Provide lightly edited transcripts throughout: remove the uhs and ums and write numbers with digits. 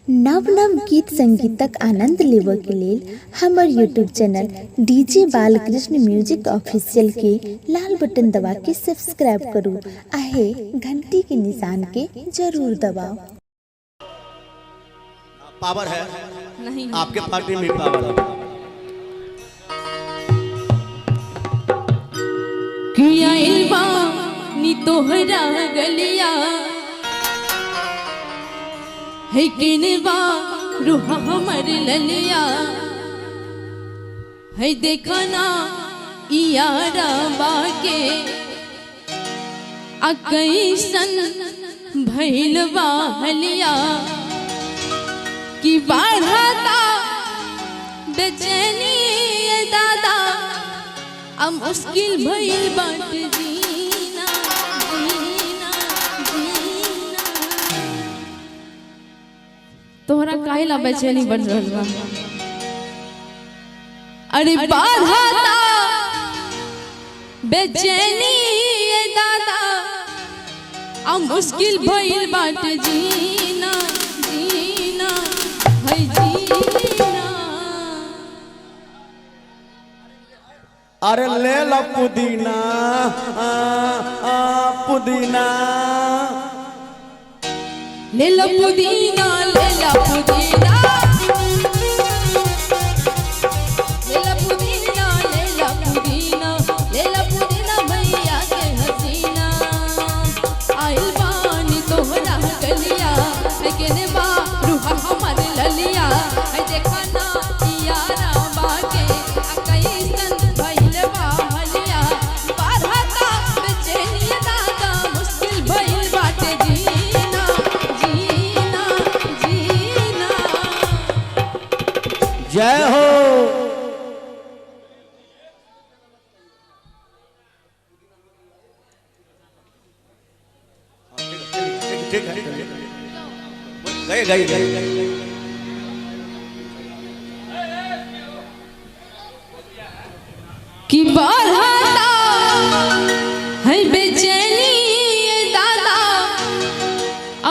नव नव गीत संगीतक आनंद लेबऽ के लेल हमर YouTube channel DJ Balkrishna music official के लाल बटन दबा के सब्सक्राइब करू आ हे घंटी के निशान के जरूर दबाउ। पावर है नहीं आपके पार्टी में पावर है। किया इल्बा नी तोहरा गलिया है किनबा रूह हमर ललिया है देखा ना यारा बाके आ कैसन भइल बा हलिया कि बढ़ता बेचैनी ये दादा अब मुश्किल भइल बाट जीना जीना जीना। तोहरा काहे ला बेचैनी बढ़ रहल बा? अरे बाधाता बेचैनी ये दादा अब मुश्किल भइल बाट जीना जीना है जीना। अरे ले लो पुदीना आ, आ, पुदीना ले लो पुदीना ले लो पुदीना ले लो पुदीना ले लो पुदीना ले लो पुदीना भैया के हसीना आइल बानी तोहरा गलिया है केने बा रूहा हमर ललिया है देखा ना यारा बाके आ कैसन भइल बा हलिया बाढ़ता बेचैनी दादा मुश्किल भइल बाटे जीना जीना जीना। जय हो। ठीक है गए गए गए। कि बढ़ता है बेचैनी ये दादा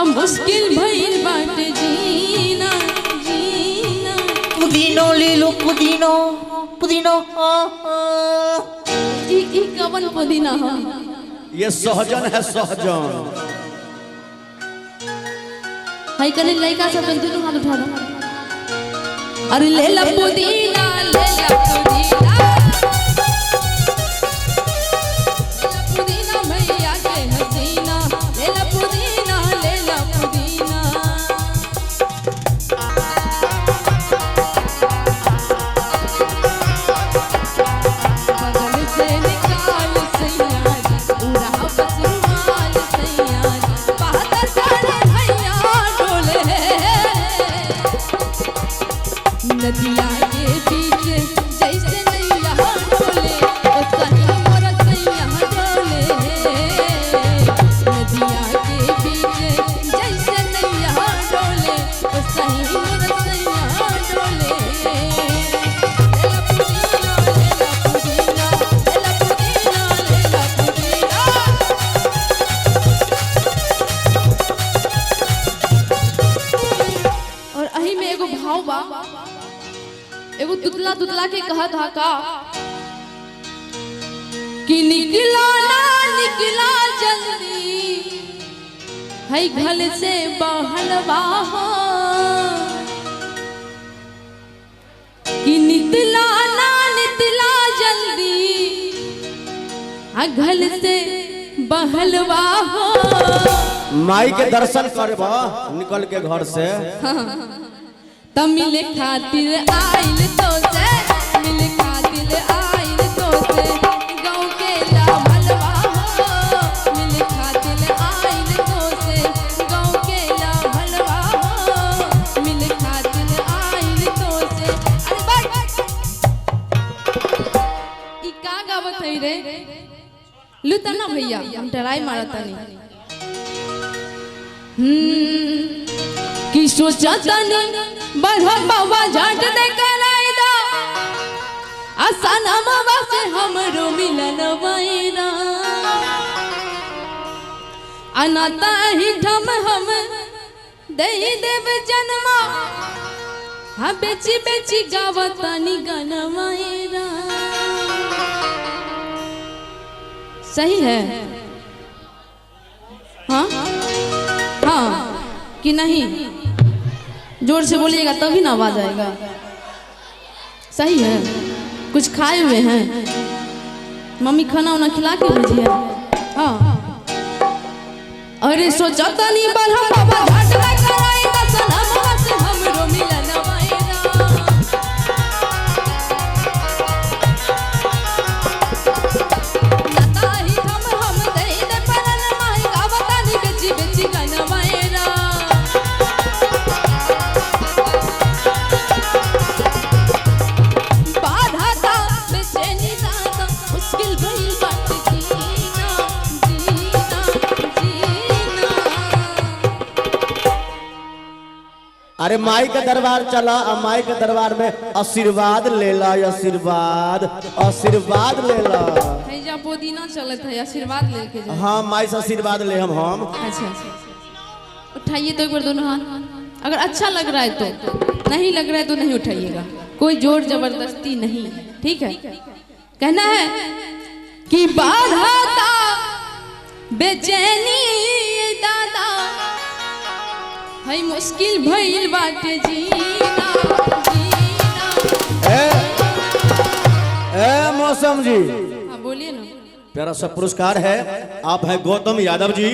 अब मुश्किल भइल बाटे जीना जीना। पुदीनो ले लो पुदीनो पुदीनो आ, आ। ई ई कवन पुदीना है? ये सहजन है सहजन। है कने लइका सब दुनू हाथ उठा दो। अरे ले ला पुदीना ले ला पुदीना ले ला पुदीना भैया के हसीना ले ला पुदीना ले ला पुदीना। बगल से निकाल सैया जी पूरा बस रुमाल सैया जी बादल सारे भैया डोले नदिया के बीच जैसे नैया डोले ओ सही मोर सैया डोले नदिया के बीच जैसे नैया डोले ओ सही मोर सैया डोले। ले ला पुदीना ले ला पुदीना ले ला पुदीना ले ला पुदीना। और अही में एगो भाव बा, एगो तुतला तुतला के कहत हा का कि निकला ना निकला जल्दी है घर से बहलवा हो कि निकला ना निकला जल्दी आ घर से बहलवा हो। माई के दर्शन करब निकल के घर से। त मिले खातिर आइल तो से मिले खातिर आइल तो से गाँव के लाभलवा हो मिले खातिर आइल तो से गाँव के लाभलवा हो मिले खातिर आइल तो से। अरे बस ई का गावत है रे लुता ना भैया हम टराई मारत तनी कि सोचा तनी बढ़ बाबा झट दे कराई दा आसान मामा से हमरो मिलन वैरा अनाता ही ठम हम दे देव जन्मा हाँ बेची बेची गावतानी गाना मायरा। सही है हाँ हाँ कि नहीं? जोर से बोलिएगा तभी ना आवाज आएगा। सही है। कुछ खाए हुए हैं? मम्मी खाना उना खिला के भेजी है। हाँ अरे सोचता नहीं पर हम बाबा झटका कराए सनम से हमरो मिलन वायरा। लता ही हम दे दे परन माई गावता नहीं बेची बेची गाना वायरा। बाधा था बेचैनी दादा मुश्किल भइल बात जीना जीना जीना। अरे माई के दरबार चला और माई के दरबार में आशीर्वाद ले ला, आशीर्वाद आशीर्वाद ले ला। हैजा पुदीना चलत है, आशीर्वाद लेके जाओ। हाँ माई से आशीर्वाद ले हम। अच्छा अच्छा उठाइए तो एक बार दोनों हाथ, अगर अच्छा लग रहा है तो, नहीं लग रहा है तो नहीं उठाइएगा, कोई जोर जबरदस्ती नहीं, ठीक है। कहना है कि बाधा था बेचैनी दादा है मुश्किल भइल बाटे जीना जीना। ए, ए मौसम जी। हाँ बोलिए ना। प्यारा सा पुरस्कार है, आप हैं गौतम यादव जी,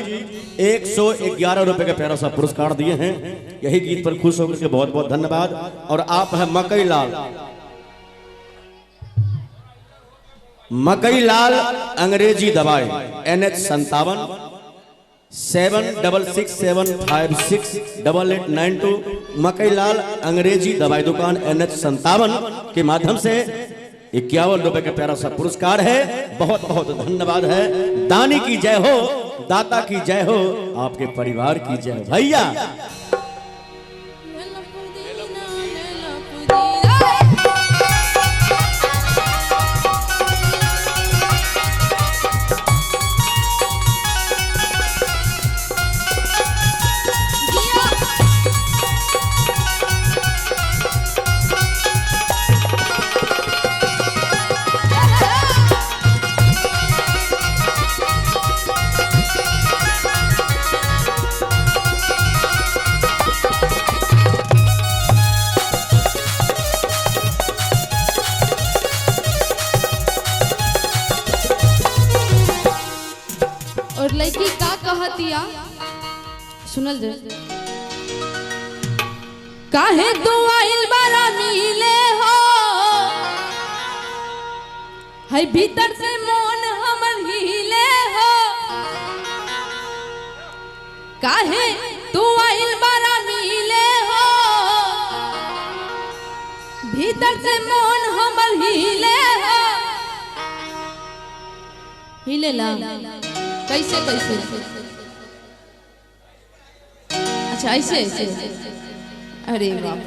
111 रुपए का प्यारा सा पुरस्कार दिए हैं। यही गीत पर खुश होकर के बहुत बहुत धन्यवाद। और आप हैं मकई लाल, मकई लाल अंग्रेजी दवाई NH 57 766756 8892। मकई लाल अंग्रेजी दवाई दुकान NH 57 के माध्यम से 51 रुपए का प्यारा सा पुरस्कार है। बहुत बहुत धन्यवाद है। दानी की जय हो, दाता की जय हो, आपके परिवार की जय हो भैया। और लड़की का कहतिया सुनल जाए। काहे तू आइल बारा मिले हो है भीतर से मोन हमर हिले हो। काहे तू आइल बारा मिले हो भीतर से मोन हमर हिले हो। हिलेला कैसे कैसे? अच्छा ऐसे ऐसे। अरे बाप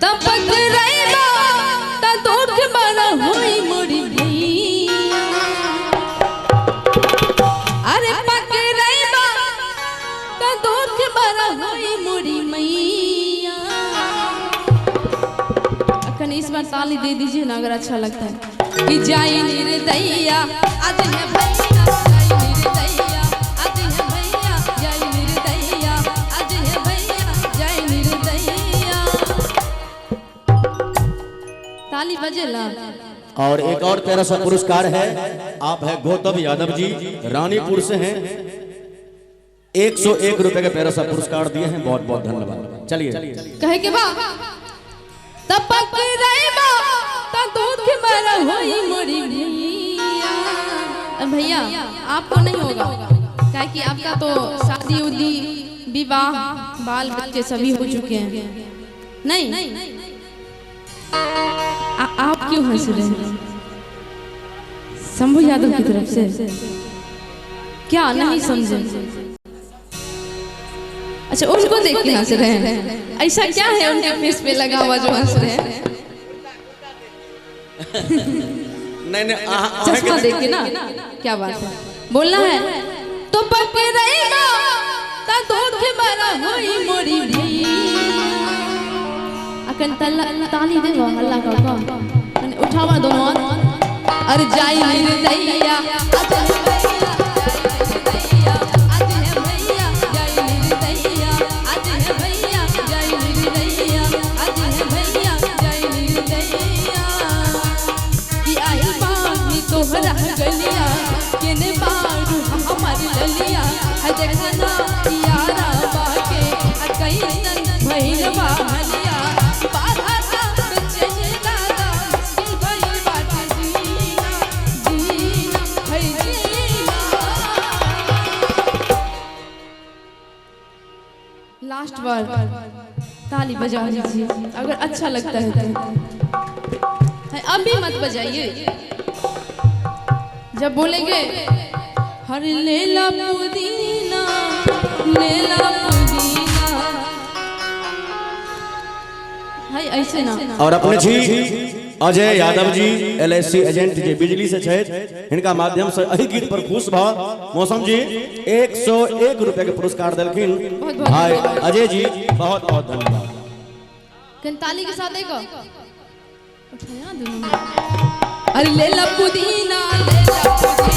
तब पकड़ाइबा त दुख बड़ा होई मोरी भैया। अरे पकड़ाइबा त दुख बड़ा होई मोरी मैया। अखन इस बार ताली दे दीजिए ना अगर अच्छा लगता है। कि जाई निर्दैया आज है भैया, जाई निर्दैया आज है भैया, जाई निर्दैया आज है भैया, जाई निर्दैया। ताली बजेला। और एक और प्यारा सा पुरस्कार है, आप है गौतम यादव जी, रानीपुर से हैं, 101 रुपए का प्यारा सा पुरस्कार दिए हैं। बहुत बहुत धन्यवाद। चलिए कहे के बा तब पकड़ाइबा त दुख बड़ा होई मोरी भैया। भैया आपको नहीं होगा, क्या कि आपका तो शादी उदी विवाह बाल बच्चे सभी हो चुके हैं। नहीं आप क्यों हंस रहे हैं? शंभू यादव की तरफ से क्या नहीं समझे? अच्छा उनको देख के हंस रहे हैं, ऐसा क्या है उनके फेस पे लगा हुआ जो हंस रहे हैं? नहीं नहीं चश्मा देख के ना, क्या बात है। बोलना है तो पकड़ाइबा त दुख बड़ा होई मोरी भैया। अखन ताली देबो हल्ला क क मने उठावा दोनों हाथ। अरे जाई निर्दैया आज है भैया, जाई निर्दैया आज है भैया, जाई निर्दैया आज है भैया, जाई निर्दैया आज है भैया, जाई निर्दैया। कि आई बानी तोहरा गलिया केने बारू हमर ललिया, है देखा ना यारा बाके आ कैसन भइल बा हलिया। बाधा ता बेचैन दादा मुश्किल भइल बाटे जीना, जीना है जीना। लास्ट बार ताली बजा दीजिए अगर अच्छा लगता है तो। है, अभी मत बजाइए, जब बोलेंगे हर लेला पुदीना, लेला पुदीना, है ऐसे ना। और अपने जी अजय यादव जी LIC agent जे बिजली से छथि, हिनका माध्यम से एहि गीत पर खुश भ मौसम जी 101 रुपए के पुरस्कार देलखिन। बहुत बहुत भाई धन्यवाद। अजय जी बहुत बहुत धन्यवाद। कन ताली के साथ एक उठाया दोनों। अरे लेला पुदीना, लेला पुदीना।